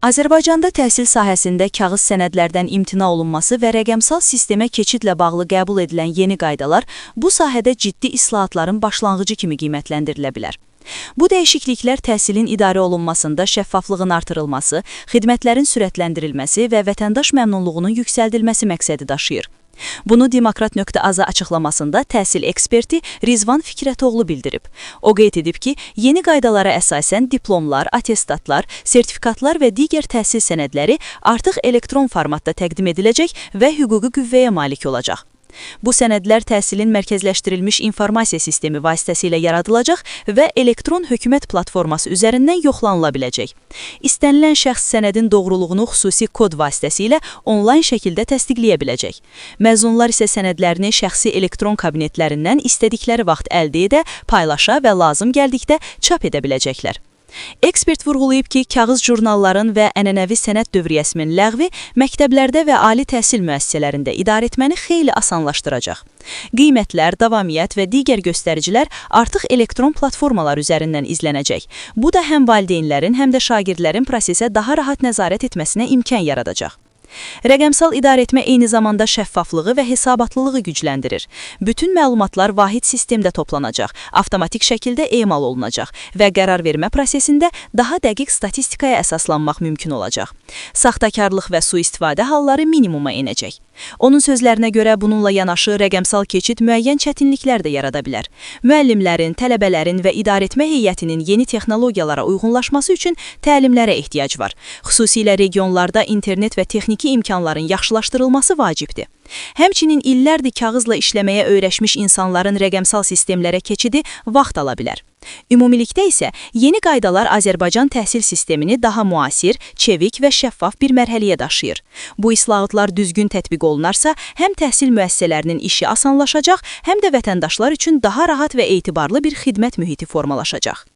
Azərbaycanda təhsil sahəsində kağız sənədlərdən imtina olunması və rəqəmsal sistemə keçidlə bağlı qəbul edilən yeni qaydalar bu sahədə ciddi islahatların başlanğıcı kimi qiymətləndirilə bilər. Bu dəyişikliklər təhsilin idarə olunmasında şəffaflığın artırılması, xidmətlərin sürətləndirilməsi və vətəndaş məmnunluğunun yüksəldilməsi məqsədi daşıyır. Bunu Demokrat.az-a açıqlamasında təhsil eksperti Rizvan Fikrətoğlu bildirib. O qeyd edib ki, yeni qaydalara əsasən diplomlar, atestatlar, sertifikatlar və digər təhsil sənədləri artıq elektron formatda təqdim ediləcək və hüquqi qüvvəyə malik olacaq. Bu sənədlər təhsilin mərkəzləşdirilmiş informasiya sistemi vasitəsilə yaradılacaq və elektron hökumət platforması üzərindən yoxlanıla biləcək. İstənilən şəxs sənədin doğruluğunu xüsusi kod vasitəsilə onlayn şəkildə təsdiqləyə biləcək. Məzunlar isə sənədlərini şəxsi elektron kabinetlərindən istədikləri vaxt əldə edə, paylaşa və lazım gəldikdə çap edə biləcəklər. Ekspert vurğulayıb ki, kağız jurnalların və ənənəvi sənəd dövriyyəsinin ləğvi məktəblərdə və ali təhsil müəssisələrində idarəetməni xeyli asanlaşdıracaq. Qiymətlər, davamiyyət və digər göstəricilər artıq elektron platformalar üzərindən izlənəcək. Bu da həm valideynlərin, həm də şagirdlərin prosesə daha rahat nəzarət etməsinə imkan yaradacaq. Rəqəmsal idarəetmə eyni zamanda şəffaflığı və hesabatlılığı gücləndirir. Bütün məlumatlar vahid sistemdə toplanacaq, avtomatik şəkildə emal olunacaq və qərar vermə prosesində daha dəqiq statistikaya əsaslanmaq mümkün olacaq. Saxtakarlıq və sui-istifadə halları minimuma enəcək. Onun sözlərinə görə bununla yanaşı rəqəmsal keçid müəyyən çətinliklər də yarada bilər. Müəllimlərin, tələbələrin və idarəetmə heyətinin yeni texnologiyalara uyğunlaşması üçün təlimlərə ehtiyac var. Xüsusilə regionlarda internet və texniki imkanların yaxşılaşdırılması vacibdir. Həmçinin illərdir kağızla işləməyə öyrəşmiş insanların rəqəmsal sistemlərə keçidi vaxt ala bilər. Ümumilikdə isə yeni qaydalar Azərbaycan təhsil sistemini daha müasir, çevik və şəffaf bir mərhələyə daşıyır. Bu islahatlar düzgün tətbiq olunarsa, həm təhsil müəssisələrinin işi asanlaşacaq, həm də vətəndaşlar üçün daha rahat və etibarlı bir xidmət mühiti formalaşacaq.